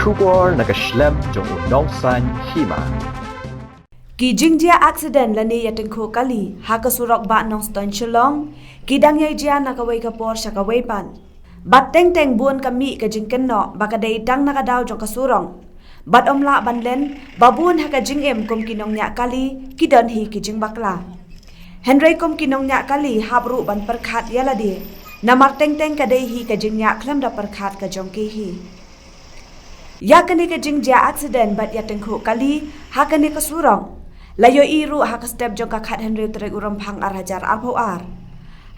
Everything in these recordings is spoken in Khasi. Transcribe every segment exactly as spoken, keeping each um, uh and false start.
Khubor na ka shlem jong u nongsan hima. Ki jingjia accident lane ïatyngkhuh kali ha ka surok Bah Nongstoiñ Shillong ki dang ïai jia na kawei ka por sha kawei pat. Bad teng teng bun ka mih ka jingkynnoh ba ka dei tang na ka daw jong ka surok. Bad ym lah ban len ba bun ha ka jingim kum ki nongñiah kali ki don hi ki jingbakla. Hynrei kum ki nongñiah kali hap ruh ban pyrkhat ïa lade, namar teng teng ka dei hi ka jingñiah khlem da pyrkhat ka jong ki hi. Ïa kane ka jingjia accident bad ïatyngkhuh kali ha kane ka surok la ïohi ruh ha ka step jong ka khathynriew tarik u Rymphang ar hajar arphew ar.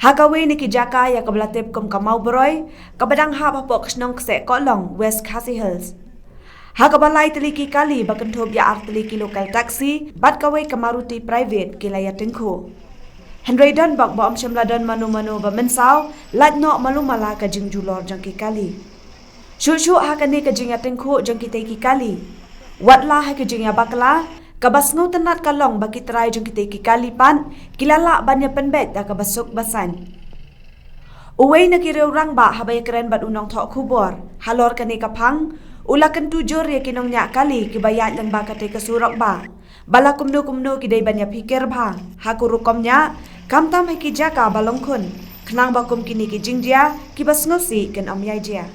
Ha kawei na ki jaka ïa kaba la tip kum ka Mawbroi, kaba dang hap hapoh ka shnong Kseh Kohlong, West Khasi Hills. Ha kaba lai tylli ki kali ba kynthup ïa ar tylli ki local taxi bad kawei ka Maruti private ki la ïatyngkhuh. Hynrei don bok ba ym shym la don mano mano ba mynsaw lait noh malu mala ka jingjulor jong ki kali. Shuh shuh ha kane ka jingïatyngkhuh jong kitei ki kali, wat la ha ka jingïabakla, kaba sngewtynnat ka long ba ki trai jong kitei ki kali pat ki la lah ban ïapynbeit da kaba suk ba saiñ. Uwei na ki riew rangbah haba ïakren bad u nongthoh khubor halor kane ka phang, u la kyntu jur ïa ki nongñiah kali kiba ïaid lyngba katei ka surok ba, ba la kumno kumno ki dei ban ïapyrkhat bha ha ka rukom ñiah, khamtam ha ki jaka ba long khun, khnang ba kum kine ki jingjia kiba sngewsih kin ym ïai jia.